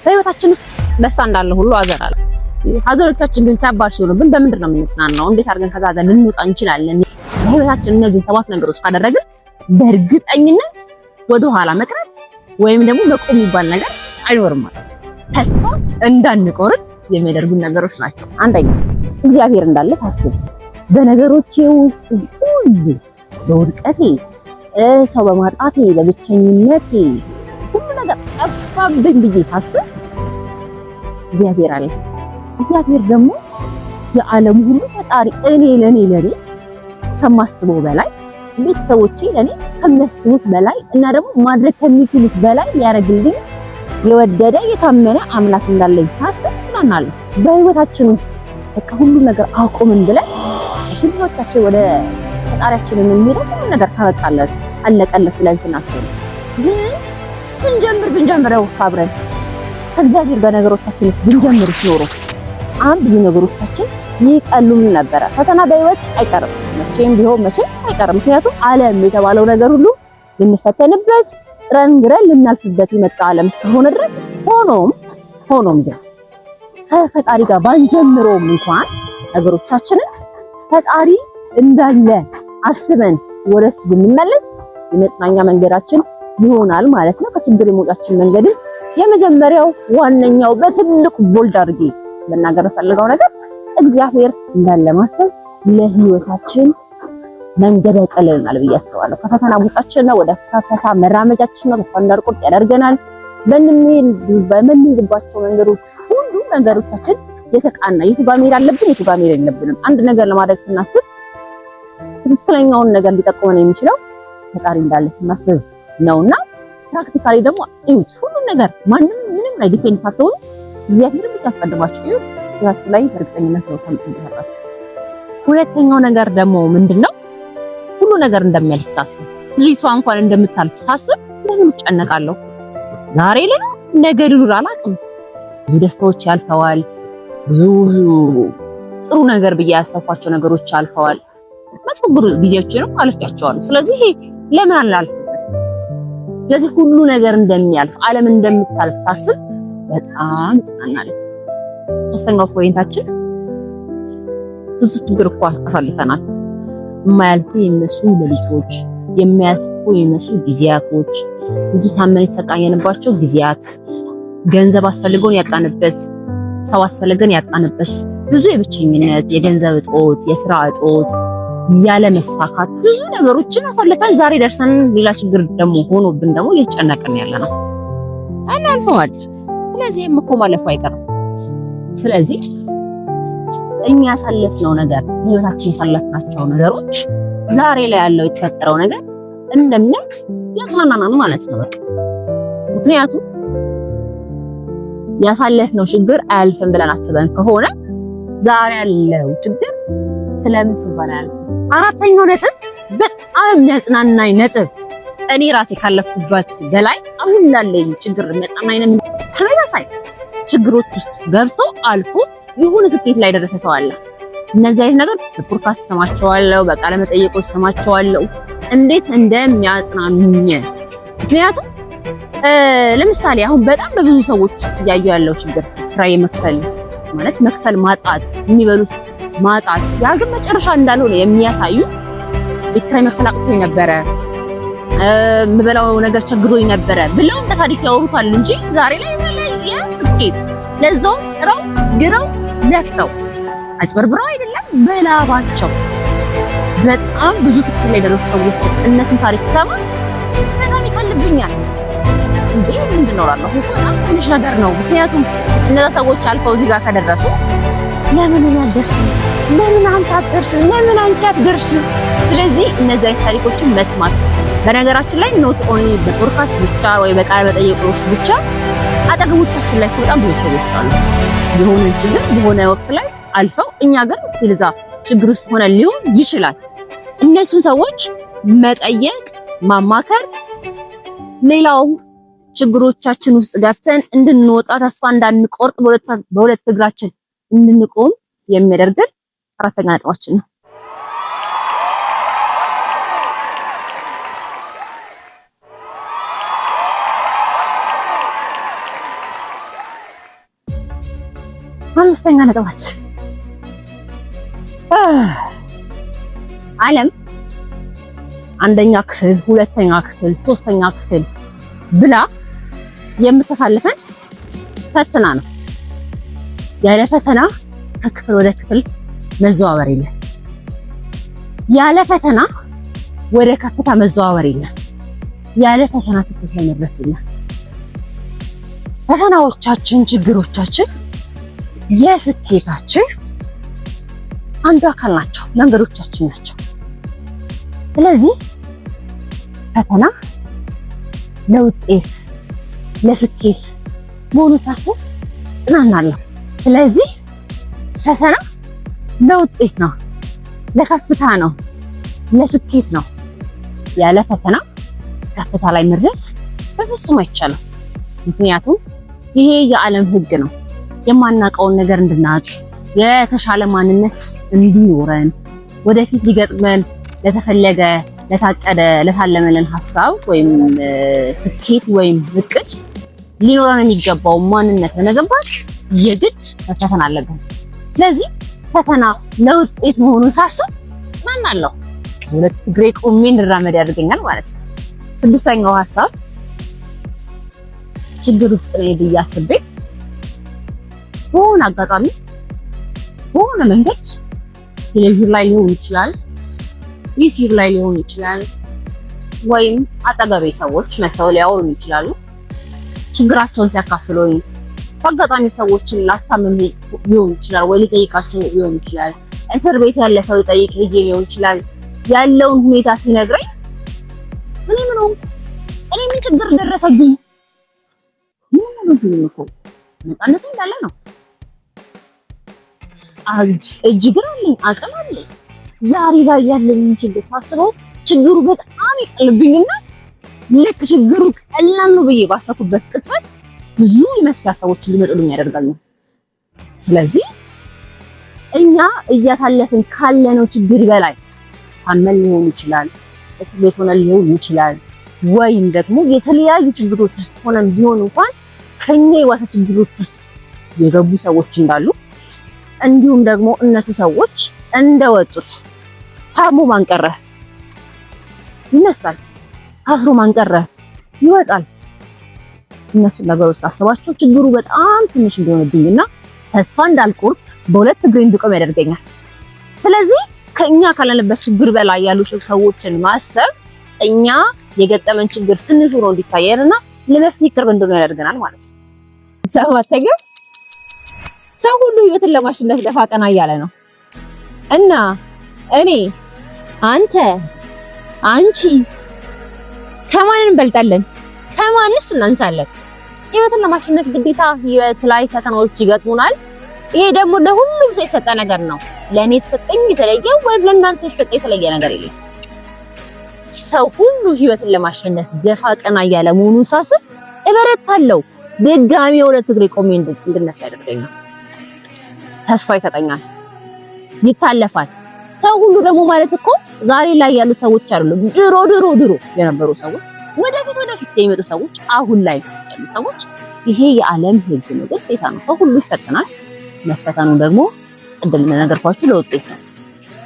በህይወታችን ውስጥ ደስታ እንዳለ ሁሉ ሀዘን አለ። ሀዘኖቻችን ግን ከባድ ሲሆኑብን በምንድን ነው የምንጽናናው? እንዴት አድርገን ከዛ ሀዘን ልንወጣ እንችላለን? በህይወታችን እነዚህን ሰባት ነገሮች ካደረግን በእርግጠኝነት ወደኋላ መቅረት ወይም ደግሞ መቆም የሚባል ነገር አይኖርም ማለት ነው። ተስፋ እንዳንቆርጥ የሚያደርጉን ነገሮች ናቸው። አንደኛ፣ እግዚአብሔር እንዳለ ታስብ። በነገሮቼ ውስጥ ሁሉ፣ በውድቀቴ፣ ሰው በማጣቴ፣ በብቸኝነቴ፣ ሁሉ ነገር ጠፋብኝ ብዬ ሳስብ እግዚአብሔር አለ። እግዚአብሔር ደግሞ የዓለም ሁሉ ፈጣሪ፣ እኔ ለኔ ከማስበው በላይ፣ ቤተሰቦቼ ለኔ ከሚያስቡት በላይ እና ደግሞ ማድረግ ከሚችሉት በላይ ሊያደርግልኝ የወደደ የታመነ አምላክ እንዳለኝ ሳስብ እጽናናለሁ። በህይወታችን ውስጥ በቃ ሁሉ ነገር አቁምን ብለን ሽንቶቻችን ወደ ፈጣሪያችን የምንሄደው ሁሉ ነገር ካበቃለት፣ አለቀለት ብለን ስናስብ፣ ግን ብንጀምረው አብረን ከእግዚአብሔር ጋር ነገሮቻችንስ ብንጀምር ኖሮ አሁን ብዙ ነገሮቻችን ይቀሉም ነበረ። ፈተና በህይወት አይቀርም፣ መቼም ቢሆን መቼም አይቀርም። ምክንያቱም ዓለም የተባለው ነገር ሁሉ ልንፈተንበት፣ ጥረን ግረን ልናልፍበት የመጣ ዓለም እስከሆነ ድረስ። ሆኖም ግን ከፈጣሪ ጋር ባንጀምረውም እንኳን ነገሮቻችንን ፈጣሪ እንዳለ አስበን ወደሱ ብንመለስ የመጽናኛ መንገዳችን ይሆናል ማለት ነው። ከችግር የመውጫችን መንገድን የመጀመሪያው ዋነኛው በትልቁ bold አድርጌ መናገር የምፈልገው ነገር እግዚአብሔር እንዳለ ማሰብ ለህይወታችን መንገድ ያቀልልናል ብዬ አስባለሁ። ከፈተና መውጫችን ነው፣ ወደ ከፍታ መራመጃችን ነው። ተስፋ እንዳንቆርጥ ያደርገናል። በምንሄድባቸው መንገዶች ሁሉ መንገዶቻችን የተቃና፣ የቱ ጋር መሄድ አለብን፣ የቱ ጋር መሄድ የለብንም። አንድ ነገር ለማድረግ ስናስብ ትክክለኛውን ነገር ሊጠቁመን የሚችለው ፈጣሪ እንዳለ ስናስብ ነውና practically ደግሞ እዩት። ሁሉን ነገር ማንም ምንም ላይ depend ሳትሆኑ እግዚአብሔርን ብቻ አስቀድማችሁ እዩት። ህይወታችሁ ላይ በእርግጠኝነት ነው ታመጡበታላችሁ። ሁለተኛው ነገር ደግሞ ምንድነው? ሁሉ ነገር እንደሚያልፍ ሳስብ፣ ልጅቷ እንኳን እንደምታልፍ ሳስብ ለምን እጨነቃለሁ? ዛሬ ላይ ነገ ልኑር አላውቅም። ብዙ ደስታዎች ያልፈዋል። ብዙ ጥሩ ነገር ብዬ ያሰብኳቸው ነገሮች አልፈዋል። መጥፎ ጊዜዎችንም አልፌያቸዋለሁ። ስለዚህ ለምን አላልፍም? ስለዚህ ሁሉ ነገር እንደሚያልፍ፣ ዓለም እንደምታልፍ ታስብ በጣም እጽናናለሁ። ሶስተኛው point ኣችን፣ ብዙ ችግር እኮ አሳልፈናል። የማያልፉ የሚመስሉ ሌሊቶች፣ የማያልፉ የሚመስሉ ጊዜያቶች፣ ብዙ ታመን የተሰቃየንባቸው ጊዜያት፣ ገንዘብ አስፈልገውን ያጣንበት፣ ሰው አስፈልገን ያጣንበት፣ ብዙ የብቸኝነት፣ የገንዘብ እጦት፣ የስራ እጦት፣ ያለ መሳካት፣ ብዙ ነገሮችን አሳልፈን ዛሬ ደርሰን ሌላ ችግር ደግሞ ሆኖብን ደግሞ እየተጨነቅን ያለ ነው። እናልፈዋል። ስለዚህም እኮ ማለፉ አይቀርም። ስለዚህ እኛ ያሳለፍነው ነገር፣ ህይወታችን ያሳለፍናቸው ነገሮች፣ ዛሬ ላይ ያለው የተፈጠረው ነገር እንደሚያልፍ ያጽናናናል ማለት ነው። በቃ ምክንያቱም ያሳለፍነው ችግር አያልፍም ብለን አስበን ከሆነ ዛሬ ያለው ችግር ስለምን ሲባል አያልፍም። አራተኛው ነጥብ፣ በጣም የሚያጽናናኝ ነጥብ፣ እኔ ራሴ ካለፍኩበት በላይ አሁን ላለኝ ችግር የሚያጽናናኝ ነው። ተመሳሳይ ችግሮች ውስጥ ገብቶ አልፎ የሆነ ስኬት ላይ ደረሰ ሰው አለ። እነዚህ አይነት ነገር በፖድካስት ሰማቸዋለሁ፣ በቃለ መጠይቆች ሰማቸዋለሁ፣ እንዴት እንደሚያጽናኑኝ። ምክንያቱም ለምሳሌ አሁን በጣም በብዙ ሰዎች እያየሁ ያለው ችግር ኪራይ መክፈል ማለት መክፈል ማጣት፣ የሚበሉት ማጣት፣ ያ ግን መጨረሻ እንዳልሆነ የሚያሳዩ፣ ቤት ኪራይ መክፈል አቅቶኝ ነበረ፣ የምበላው ነገር ቸግሮኝ ነበረ ብለው እንደ ታሪክ ያወሩታል እንጂ ዛሬ ላይ የተለየ ስኬት፣ ለዛውም ጥረው ግረው ለፍተው፣ አጭበርብረው አይደለም፣ በላባቸው በጣም ብዙ ስኬት ላይ ደረሱ ሰዎች፣ እነሱን ታሪክ ሰማ በጣም ይቀልብኛል። እንዴ ምንድን ነው እላለሁ። በጣም ትንሽ ነገር ነው። ምክንያቱም እነዛ ሰዎች አልፈው እዚህ ጋር ከደረሱ ለምን እኔ አልደርስም? ለምን አንተ አትደርስም? ለምን አንቺ አትደርስም? ስለዚህ እነዚህ አይነት ታሪኮችን መስማት፣ በነገራችን ላይ not only በ podcast ብቻ ወይ በቃለ መጠይቆች ብቻ፣ አጠገቦቻችን ላይ በጣም ብዙ ሰዎች አሉ። የሆነ ችግር በሆነ ወቅት ላይ አልፈው እኛ ግን ለዛ ችግር ውስጥ ሆነ ሊሆን ይችላል። እነሱን ሰዎች መጠየቅ፣ ማማከር ሌላው ችግሮቻችን ውስጥ ገብተን እንድንወጣ፣ ተስፋ እንዳንቆርጥ፣ በሁለት እግራችን እንድንቆም የሚያደርገን አራተኛ ነጥባችን ነው። አምስተኛ ነጥባችን ዓለም አንደኛ ክፍል፣ ሁለተኛ ክፍል፣ ሶስተኛ ክፍል ብላ የምታሳልፈን ፈተና ነው። ያለ ፈተና ከክፍል ወደ ክፍል መዘዋወር የለም። ያለ ፈተና ወደ ከፍታ መዘዋወር የለም። ያለ ፈተና ስኬት ላይ መድረስ የለም። ፈተናዎቻችን፣ ችግሮቻችን የስኬታችን አንዱ አካል ናቸው፣ መንገዶቻችን ናቸው። ስለዚህ ፈተና ለውጤት ለስኬት መሆኑን ሳስብ እጽናናለሁ። ስለዚህ ፈተና ለውጤት ነው፣ ለከፍታ ነው፣ ለስኬት ነው። ያለ ፈተና ከፍታ ላይ መድረስ በፍጹም አይቻልም። ምክንያቱም ይሄ የዓለም ሕግ ነው። የማናውቀውን ነገር እንድናውቅ፣ የተሻለ ማንነት እንዲኖረን፣ ወደፊት ሊገጥመን ለተፈለገ ለታቀደ ለታለመልን ሀሳብ ወይም ስኬት ወይም እቅድ ሊኖረን የሚገባው ማንነት ለመገንባት የግድ መፈተን አለብን። ስለዚህ ፈተና ለውጤት መሆኑን ሳስብ ማናለሁ ሁለት እግሬ ቆሜ እንድራመድ ያደርገኛል ማለት ነው። ስድስተኛው ሀሳብ ችግር ውስጥ ነኝ ብዬ አስቤ በሆነ አጋጣሚ በሆነ መንገድ ቴሌቪዥን ላይ ሊሆን ይችላል፣ ዩቲዩብ ላይ ሊሆን ይችላል፣ ወይም አጠገቤ ሰዎች መጥተው ሊያወሩኝ ይችላሉ። ችግራቸውን ሲያካፍሉኝ በአጋጣሚ ሰዎችን ላስታምም ሊሆን ይችላል፣ ወይ ሊጠይቃቸው ሊሆን ይችላል። እስር ቤት ያለ ሰው ሊጠይቅ ልጄ ሊሆን ይችላል። ያለውን ሁኔታ ሲነግረኝ እኔ ምን ሆንኩ? እኔ ምን ችግር ደረሰብኝ? ምን ሆንኩኝ እኮ ነፃነቱ እንዳለ ነው። እጅ እግር አለኝ፣ አቅም አለኝ። ዛሬ ላይ ያለኝ ችግር ሳስበው ችግሩ በጣም ይቀልብኝና ልክ ችግሩ ቀላል ነው ብዬ ባሰብኩበት ቅጽበት ብዙ የመፍትሄ ሀሳቦች ሊመጡልኝ ያደርጋሉ። ስለዚህ እኛ እያሳለፍን ካለነው ችግር በላይ ታመን ሊሆን ይችላል፣ እስር ቤት ሆነን ሊሆን ይችላል፣ ወይም ደግሞ የተለያዩ ችግሮች ውስጥ ሆነን ቢሆን እንኳን ከኛ የባሰ ችግሮች ውስጥ የገቡ ሰዎች እንዳሉ እንዲሁም ደግሞ እነሱ ሰዎች እንደወጡት ታሞ ማን ቀረ ይነሳል፣ ታስሮ ማን ቀረ ይወጣል። እነሱ ነገሮች ሳስባቸው ችግሩ በጣም ትንሽ እንደሆነብኝና ተስፋ እንዳልቆርጥ በሁለት እግሬ እንድቆም ያደርገኛል። ስለዚህ ከኛ ካለንበት ችግር በላይ ያሉ ሰዎችን ማሰብ እኛ የገጠመን ችግር ትንሽ ሆኖ እንዲታየንና ለመፍትሄ ቅርብ እንደሆነ ያደርገናል ማለት ነው። ሰባተኛ ሰው ሁሉ ህይወትን ለማሸነፍ ደፋ ቀና እያለ ነው እና እኔ፣ አንተ፣ አንቺ ከማን እንበልጣለን? ከማንስ እናንሳለን? ህይወትን ለማሸነፍ ግዴታ ህይወት ላይ ፈተናዎች ይገጥሙናል። ይሄ ደግሞ ለሁሉም ሰው የሰጠ ነገር ነው። ለእኔ የተሰጠኝ የተለየ ወይም ለእናንተ የተሰጠ የተለየ ነገር የለም። ሰው ሁሉ ህይወትን ለማሸነፍ ደፋ ቀና እያለ መሆኑን ሳስብ እበረታለሁ። ድጋሚ የሁለት እግሬ ቆሜ እንድነሳ ያደርገኛል። ተስፋ ይሰጠኛል። ይታለፋል። ሰው ሁሉ ደግሞ ማለት እኮ ዛሬ ላይ ያሉ ሰዎች አይደሉም። ድሮ ድሮ ድሮ የነበሩ ሰዎች፣ ወደፊት ወደፊት የሚመጡ ሰዎች፣ አሁን ላይ ያሉ ሰዎች ይሄ የዓለም ህግ ነው፣ ግዴታ ነው። ሰው ሁሉ ይፈተናል። መፈተኑ ደግሞ ቅድም እንደነገርኳችሁ ለውጤት ነው።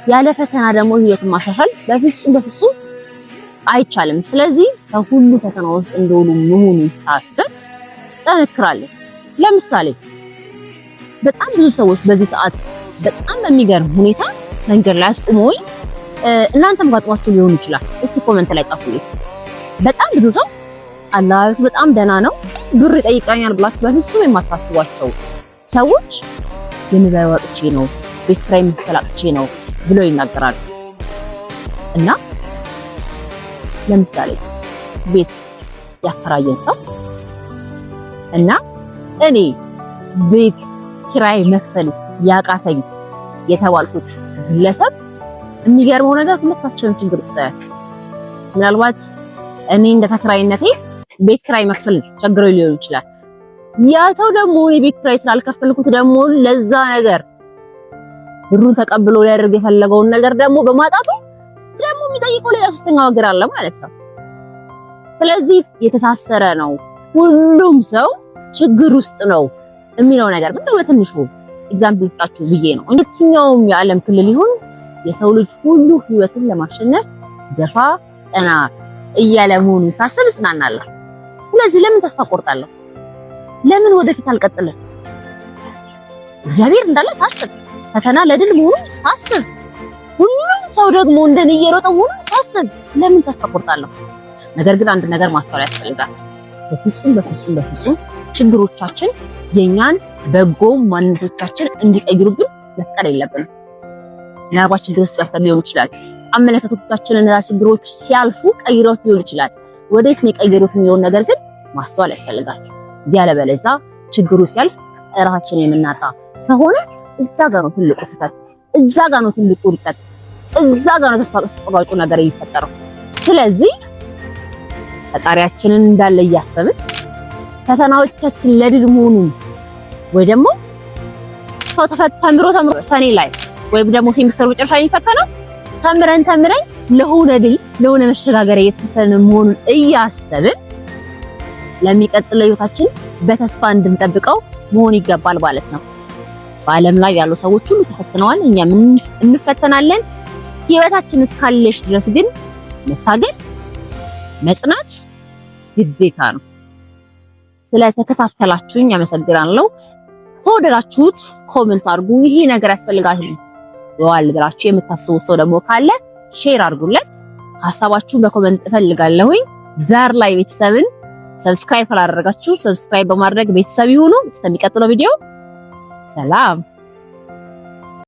ያለ ፈተና ደግሞ ህይወትን ማሻሻል በፍጹም በፍጹም አይቻልም። ስለዚህ ሰው ሁሉ ፈተና ውስጥ እንደሆኑ መሆኑን ሳስብ ጠነክራለሁ። ለምሳሌ በጣም ብዙ ሰዎች በዚህ ሰዓት በጣም በሚገርም ሁኔታ መንገድ ላይ አስቁመውኝ፣ እናንተም ገጥሟችሁ ሊሆን ይችላል። እስቲ comment ላይ ጻፉልኝ። በጣም ብዙ ሰው አለባበሱ በጣም ደህና ነው፣ ብር ይጠይቀኛል ብላችሁ በፍጹም የማታስቧቸው ሰዎች የምበላው አጥቼ ነው፣ ቤት ኪራይ የምከፍል አጥቼ ነው ብለው ይናገራሉ። እና ለምሳሌ ቤት ያከራየን ሰው እና እኔ ቤት ኪራይ መክፈል ያቃተኝ የተባልኩት ግለሰብ የሚገርመው ነገር ሁለታችንም ችግር ውስጥ ያለ፣ ምናልባት እኔ እንደ ተከራይነቴ ቤት ኪራይ መክፈል ቸግሮኝ ሊሆን ይችላል። ያ ሰው ደግሞ እኔ ቤት ኪራይ ስላልከፈልኩት ደግሞ ለዛ ነገር ብሩን ተቀብሎ ሊያደርግ የፈለገውን ነገር ደግሞ በማጣቱ ደግሞ የሚጠይቀው ሌላ ሶስተኛ ወገን አለ ማለት ነው። ስለዚህ የተሳሰረ ነው፣ ሁሉም ሰው ችግር ውስጥ ነው የሚለው ነገር ግን በትንሹ Example ልስጣችሁ ብዬ ነው። የትኛውም የዓለም ክልል ይሁን የሰው ልጅ ሁሉ ህይወትን ለማሸነፍ ደፋ ቀና እያለ መሆኑን ሳስብ እጽናናለሁ። ስለዚህ ለምን ተስፋ ቆርጣለሁ? ለምን ወደፊት አልቀጥልም? እግዚአብሔር እንዳለ ሳስብ፣ ፈተና ለድል መሆኑን ሳስብ፣ ሁሉም ሰው ደግሞ እንደኔ እየሮጠ መሆኑን ሳስብ ለምን ተስፋ ቆርጣለሁ? ነገር ግን አንድ ነገር ማስተዋል ያስፈልጋል። በፍጹም በፍጹም በፍጹም ችግሮቻችን የኛን በጎ ማንነቶቻችን እንዲቀይሩብን መፍቀድ የለብንም። ምናልባት ችግር ውስጥ ገብተን ሊሆን ይችላል። አመለካከቶቻችንን እነዛ ችግሮች ሲያልፉ ቀይረውት ሊሆን ይችላል። ወዴት ነው የቀየሩት የሚለውን ነገር ግን ማስተዋል ያስፈልጋል። ያለበለዚያ ችግሩ ሲያልፍ ራሳችንን የምናጣ ከሆነ እዛ ጋር ነው ትልቁ ስህተት፣ እዛ ጋር ነው ትልቁ ውድቀት፣ እዛ ጋር ነው ተስፋ አስቆራጩ ነገር የሚፈጠረው። ስለዚህ ፈጣሪያችንን እንዳለ እያሰብን ፈተናዎቻችን ለድል መሆኑን ወይ ደግሞ ሰው ተምሮ ተምሮ ሰኔ ላይ ወይም ደግሞ ሴሚስተሩ መጨረሻ የሚፈተነው ተምረን ተምረን ለሆነ ድል ለሆነ መሸጋገሪያ እየተፈተነ መሆኑን እያሰብን ለሚቀጥለው ህይወታችን በተስፋ እንድንጠብቀው መሆን ይገባል ማለት ነው። በዓለም ላይ ያሉ ሰዎች ሁሉ ተፈትነዋል፣ እኛም እንፈተናለን። ህይወታችን እስካለች ድረስ ግን መታገል መጽናት ግዴታ ነው። ስለተከታተላችሁኝ አመሰግናለሁ። ከወደዳችሁት comment አድርጉ። ይሄ ነገር ያስፈልጋል ዋል ብላችሁ የምታስቡት ሰው ደግሞ ካለ share አድርጉለት። ሀሳባችሁን በ comment እፈልጋለሁኝ። ዛር ላይ ቤተሰብን subscribe ካላደረጋችሁ subscribe በማድረግ ቤተሰብ ይሁኑ። እስከሚቀጥለው ቪዲዮ ሰላም።